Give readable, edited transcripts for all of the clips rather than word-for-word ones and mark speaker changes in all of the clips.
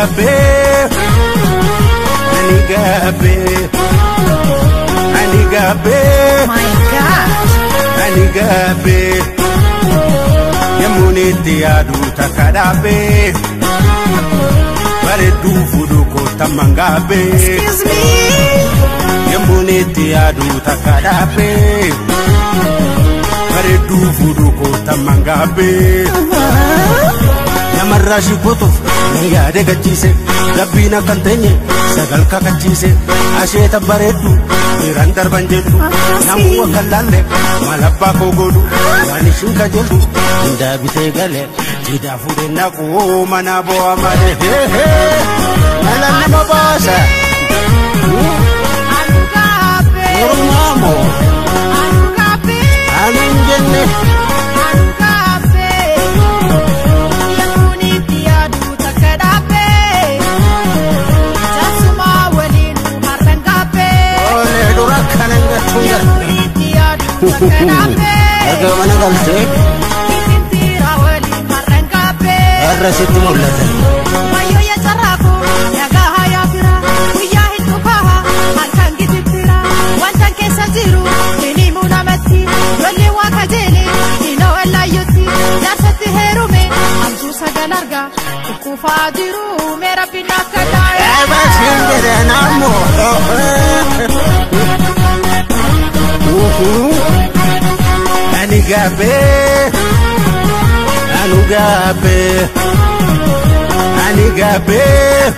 Speaker 1: gaabbee ani gaabbee ani gaabbee
Speaker 2: My God.
Speaker 1: Ani gaabbee yemmuun itti yaadu takka dhaabbee bareedduu fuudhu kootamman gaabbee.
Speaker 2: Excuse me.
Speaker 1: Yemmuun itti yaadu takka dhaabbee bareedduu fuudhu kootamman gaabbee. Namarraa shibbootuuf na yaade gachiise rabbiin akkan teenye sagal kakachiise asheeta bareeddu dhiiraan darban jedhu namuu akka laalle maal abbaa koo godhu waan ishiin kajeeltu hundaa bitee gale diidaa fuudhee naquu mana bu'aa malee mala nama baasa.
Speaker 2: Anu gaabbee.
Speaker 1: Mormaa moo
Speaker 2: Anu gaabbee.
Speaker 1: ani hin jenne.
Speaker 2: Anu gaabbee. Yemmuun itti yaadu takka dhaabbee. Jaarsummaa waliin har'an gaabbee.
Speaker 1: Olee dura akkana hin gattuun gara.
Speaker 2: Yemmuun itti yaadu takka dhaabbee.
Speaker 1: Erga mana galtee
Speaker 2: Isintiira waliin har'an gaabbee.
Speaker 1: har'a sitti mul'ata.
Speaker 2: Wayyoo yaa carraaqoo dhagaa hayaa fira guyyaa hin dhukaa halkan gitittira wantan keessa jiru hin himu namatti lolli waa kajeele hin oollaayyutti jaarsatti heerume hamtuu sagal arga kukkufaa jiru mee rabbiin akka
Speaker 1: Ebaasiin
Speaker 2: taa'e.
Speaker 1: jedhe naammoo. Ani gaabbee anu gaabbee ani gaabbee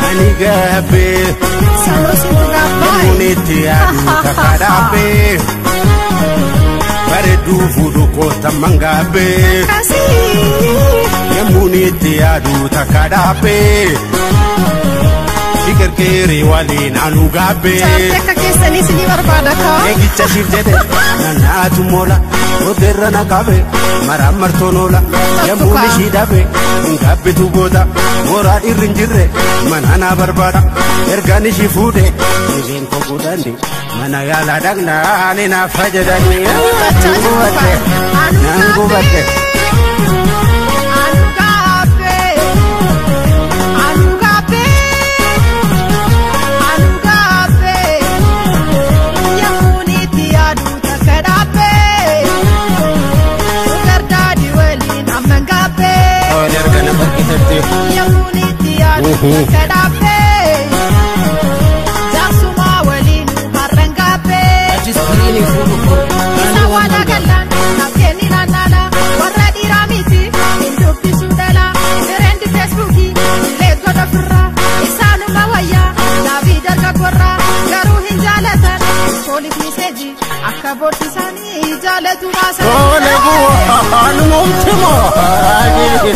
Speaker 1: ani gaabbee.
Speaker 2: Sanuu sintu gaabbaa.
Speaker 1: Yemmuun itti yaadu takka dhaabbee bareedduu fuudhu kootamman gaabbee.
Speaker 2: Akkasii.
Speaker 1: Yemmuun itti yaadu takka dhaabbee si gargaaree waliin anu gaabbee.
Speaker 2: Jaartii akka keessanii isinii barbaada kaa.
Speaker 1: Eegicha siif jedhe nanaatu moola booddeerra na qabe maraan martoon oola yemmuun ishii dhabe hin gaabbitu booda mooraa dhiirri hin jirre mana naa barbaada ergaan ishii fuudhe dhibeen koo guddanne mana yaalaa dhaqnaa ni naaf fayyadanii.
Speaker 2: Gubachaa jiru
Speaker 1: Gubadhe
Speaker 2: kaa. Anu
Speaker 1: nan gubadhe.
Speaker 2: Anu gaabbee. Anu gaabbee. Anu gaabbee. Yemmuun itti yaadu takka dhaabbee. Sugar daddy waliin amman gaabbee.
Speaker 1: Oole erga na barkisetti.
Speaker 2: Yemmuun itti yaadu takka dhaabbee. Jaarsummaa waliin har'an gaabbee.
Speaker 3: Achi fuudhu koo.
Speaker 2: Isa wala gallaan nafkeenni naannaala warra dhiiraa miti hin dubbisu dhala firendi feesbuukii illee godha firraa isaanuma wayyaa laabii dargaggoorraa garuu hin jaalatan pooliif miseeji akka boorsiisanii jaalatu baasan.
Speaker 1: Oole bu'aa numti moo.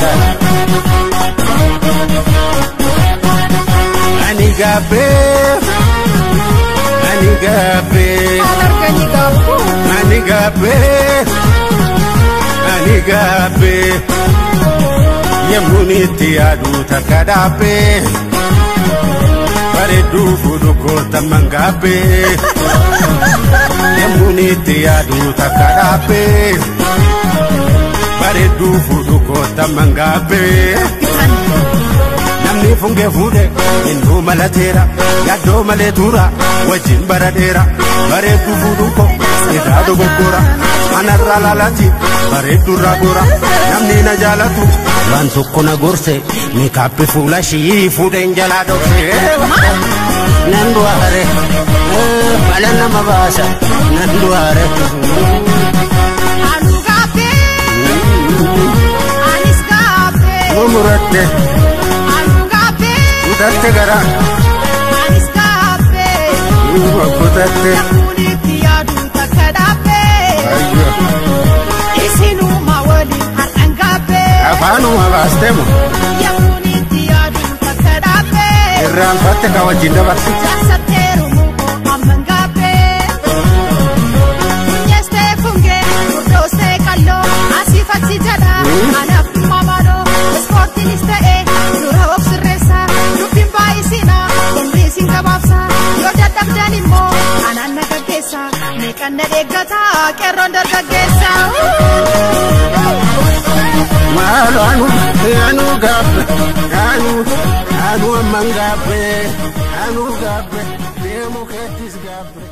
Speaker 1: Ani gaabbee ani gaabbee.
Speaker 2: Maal arganii gaabbuu?
Speaker 1: Ani gaabbee ani gaabbee yemmuun itti yaadu takka dhaabbee bareedduu fuudhu kootamman gaabbee yemmuun itti yaadu takka dhaabbee bareedduu fuudhu kootamman gaabbee. Namni fungee fuudhe innuu malateera yaaddoo malee tuura wajjin bara dheera bareedduu fuudhu ko irraa dogoggora anarraa laalati bareedduu irraa gora namni na jaalatu waan tokko na gorse meekaappii fuula ishii fuudheen jalaa dhokse nan du'aare mala nama baasa nan du'aare.
Speaker 2: Anu gaabbee anis gaabbee
Speaker 1: Mumuradhe
Speaker 2: anu gaabbee
Speaker 1: kutatte gara
Speaker 2: anis gaabbee.
Speaker 1: kutatte.
Speaker 2: Yemmuun itti yaadu takka dhaabbee.
Speaker 1: Ayyo.
Speaker 2: Isinuma waliin har'an gaabbee.
Speaker 1: Afaanuma baastemu
Speaker 2: Yemmuun itti yaadu takka dhaabbee.
Speaker 1: irraanfatte ka wajjin dabarsi.
Speaker 2: Jaarsatti heerumuu koo amman gaabbee. Funyeestee fungee furdoostee qalloo asiif achi jedha anaaf dhimma maaloo ispoortiinis ta'e dura of sirreessa dubbiin baay'isina umrii isin gabaabsa yoo dadhabdan immoo anaan na gaggeessa meeqan na eeggata qeerroon dargaggeessa.
Speaker 1: Maalo anu anu gaabbe Anu anu amman gaabbe anu gaabbe deemu keettis gaabbe.